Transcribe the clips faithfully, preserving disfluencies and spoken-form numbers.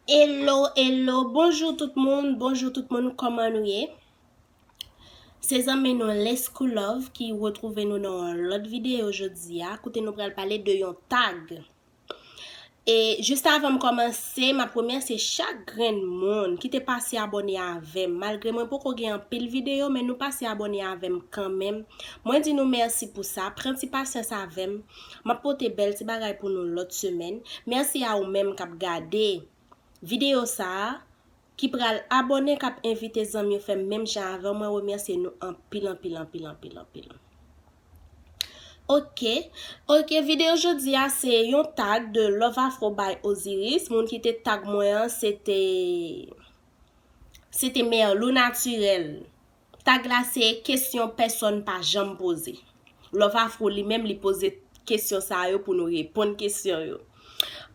Hello, hello, bonjou tout moun, bonjou tout moun, kòman nou ye? Se zanmi nou Lescoulove ki retwouve nou nan yon lòt videyo jodi a, kote nou pral pale de yon tag. E jis avan m kòmanse, m ap remèsye chak grenn moun ki te pase abòne avè m. Malgre mwen poko gen anpil videyo, men nou pase abòne avè m kanmenm. Mwen di nou mèsi pou sa. Pran ti pasyans avè m. M ap pote bèl ti bagay pou nou lòt semèn. Mèsi a ou menm k ap gade videyo sa a, ki pral abòne, k ap envite zanmi yo fè menm jan avè w. Mwen remèsye nou anpil, anpil, anpil, anpil, anpil. Ok, ok, videyo jodi a se yon tag de Love Afro by Osiris. Moun ki te tag mwen an, se te, se te Merlou Naturel. Tag la se kesyon pèsòn pa janm poze. Love Afro li menm li poze kesyon sa yo pou nou reponn kesyon yo.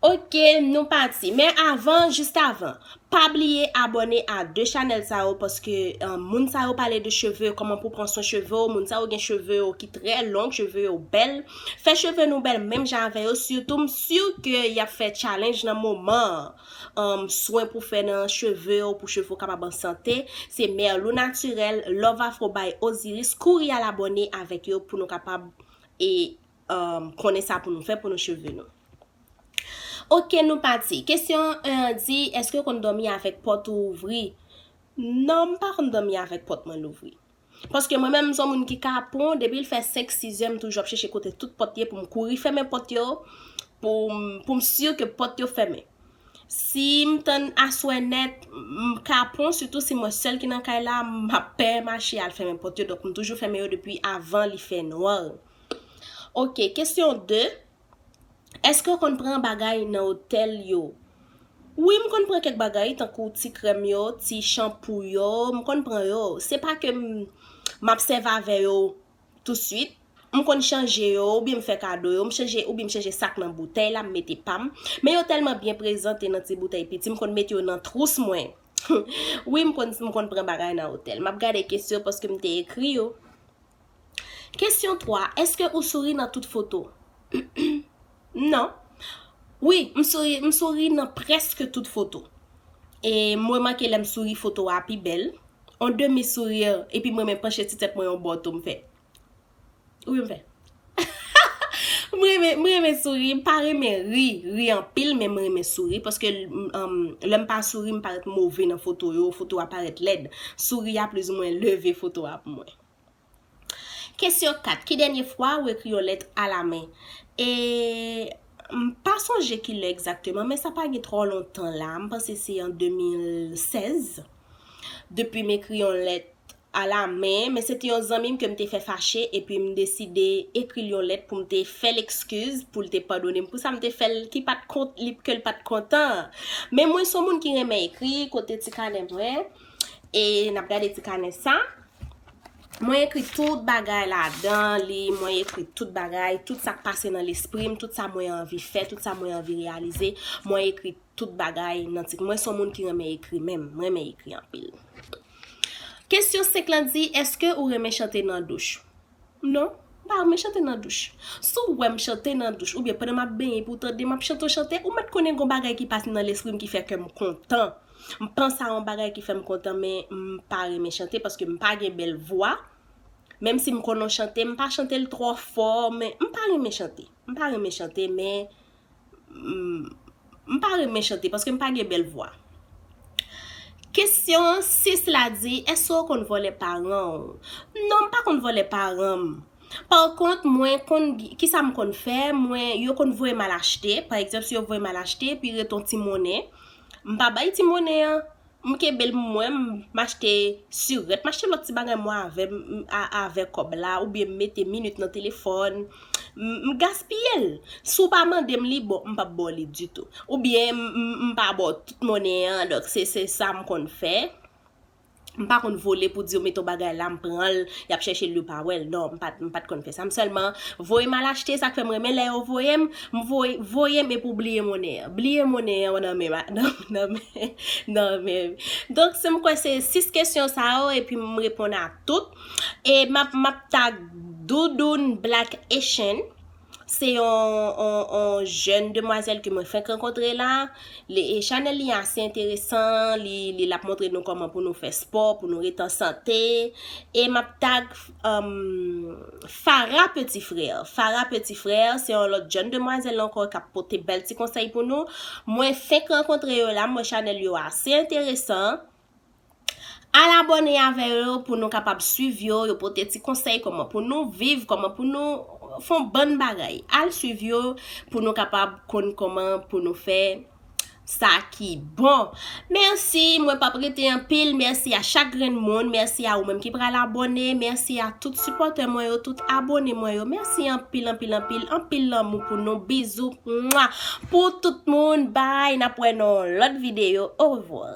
Ok, nou pati. Men avan, jis avan, pa bliye abòne a de chanèl sa yo paske um, moun sa yo pale de cheve, kòman pou pran swen cheve w, moun sa yo gen cheve yo ki trè long, cheve yo bèl. Fè cheve nou bèl menm jan avè yo, sitou m si ke y ap fè challenge nan moman an. Um, swen pou fè nan cheve w, pou cheve w kapab an sante. Se Merlou Naturel, Love Afro by Osiris. Kouri al abòne avèk yo pou nou kapab e um, konnen sa pou nou fè pou nou cheve nou. Ok, nou pati. Kesyon un di, èske w konn dòmi avèk pòt ou ouvri? Non, m pa konn dòmi avèk pòt mwen louvri. Paske mwen menm, m se yon moun ki kapon, depi l fè senk, sis zè, m toujou ap chèche kote tout pòt ye pou m kouri fèmen pòt yo, pou m, pou m si ke pòt yo fèmen. Si m tann aswè nèt, m kapon, sitou si mwen sèl ki nan kay la, m ap pè mache al fèmen pòt yo. Donk, m toujou fèmen yo depi avan li fè nwa. Ok, kesyon de. Èske w konn pran bagay nan otèl yo? Wi, m konn pran kèk bagay, tankou ti krèm yo, ti chanpou yo, m konn pran yo. Se pa ke m, m ap sèvi avè yo tousuit. M konn chanje yo, oubyen m fè kado yo, m chanje, oubyen m chanje sa k nan boutèy la, m mete pa m. Men yo tèlman byen prezante nan ti boutèy piti, m konn mete yo nan twous mwen. Wi, m konn, m konn pran bagay nan otèl. M ap gade kesyon paske m te ekri yo. Kesyon twa, èske ou souri nan tout foto? Non. Wi, m souri, m souri nan prèske tout foto. E m remake lè m souri, foto a pi bèl. On demi sourire, epi m renmen panche ti tèt mwen yon bò tou m fè. Wi, m fè. M renmen, m renmen souri, m pa renmen ri, ri anpil, men m renmen souri, paske um, lè m pa souri, m parèt move nan foto yo, foto a parèt lèd. Souri a plizoumwen leve foto a pou mwen. Kesyon kat, ki dènye fwa ou ekri yon lèt alamen? E m pa sonje ki lè egzakteman, men sa pa gen twò lontan la. M panse se an de mil sèz. Depi m ekri yon lèt alamen, men se te yon zanmi m ke m te fè fache, epi m deside ekri l yon lèt pou m te fè l ekskiz, pou l te padone m pou sa m te fè l, ki pa t kont, li, ke l pa t kontan. Men mwen se yon moun ki renmen ekri, kote ti kanè mwen, e n ap gade ti kanè sa. Mwen ekri tout bagay ladan li, mwen ekri tout bagay, tout sa k pase nan lespri m, tout sa mwen anvi fè, tout sa mwen anvi reyalize, mwen ekri tout bagay nan ti. Mwen se yon moun ki renmen ekri menm, mwen renmen ekri anpil. Kesyon senk lan di, èske ou renmen chante nan douch? Non, m pa renmen chante nan douch. Si w wè m chante nan douch, oubyen pandan m ap benyen epi w tande m ap chante yon chante, ou mèt konnen gon bagay ki pase nan lespri m ki fè kè m kontan. M panse a yon bagay ki fè m kontan, men m pa renmen chante paske m pa gen bèl vwa. Menm si m konn yon chante, m pa chante l twò fò, men m pa renmen chante. M pa renmen chante, men m, m pa renmen chante paske m pa gen bèl vwa. Kesyon sis la di, èske w konn vòlè paran w? Non, m pa konn vòlè paran m. Pa kont, mwen konn, kisa m konn fè, mwen, yo konn voye m al achte. Pa egzanp, si yo voye m al achte, epi ret yon ti monnen, m pa bay ti monnen an. M kenbe l pou mwen, m achte sirèt, m achte lòt ti bagay mwen avè, m, a, avè kòb la, oubyen m mete minit nan telefòn, m, m gaspiye l. Si w pa mande m li, bon, m p ap ba w li ditou. Oubyen m, m, m pa ba w tout monnen an, donk se, se sa m konn fè. M pa konn vole pou di yo mete yon bagay la, m pran l, y ap chèche l, yo pa wè l. Non, m pa t, m pa t konn fè sa. M sèlman voye m al achte, sa k fè m renmen lè yo voye m, m voye, voye m epi w bliye monnen an. Bliye monnen an nan men, nan, nan men, nan men. Donk, se m kwè se sis kesyon sa yo, epi m reponn a tout. E m ap, m ap tag Doudoun Black Asian. Se yon, yon, yon jèn demwazèl ke mwen fenk rankontre la. Li, e chanèl li ase enteresan, li, li l ap montre nou kòman pou nou fè spò, pou nou ret an sante. E m ap tag, um, Farah Petit Frère. Farah Petit Frère, se yon lòt jèn demwazèl ankò k ap pote bèl ti konsèy pou nou. Mwen fenk rankontre yo la, m wè chanèl yo ase enteresan. Al abòne avè yo pou nou kapab swiv yo, yo pote ti konsèy kòman pou nou viv, kòman pou nou fè yon bann bagay. Al swiv yo pou nou kapab konn kòman pou nou fè sa ki bon. Mèsi, mwen p ap rete anpil. Mèsi a chak grenn moun. Mèsi a ou menm ki pral abòne. Mèsi a tout sipòtè mwen yo, tout abòne mwen yo. Mèsi anpil, anpil, anpil. Anpil lanmou pou nou. Bizou. Mwa. Pou tout moun. Bye. N ap wè nan yon lòt videyo. Orevwa.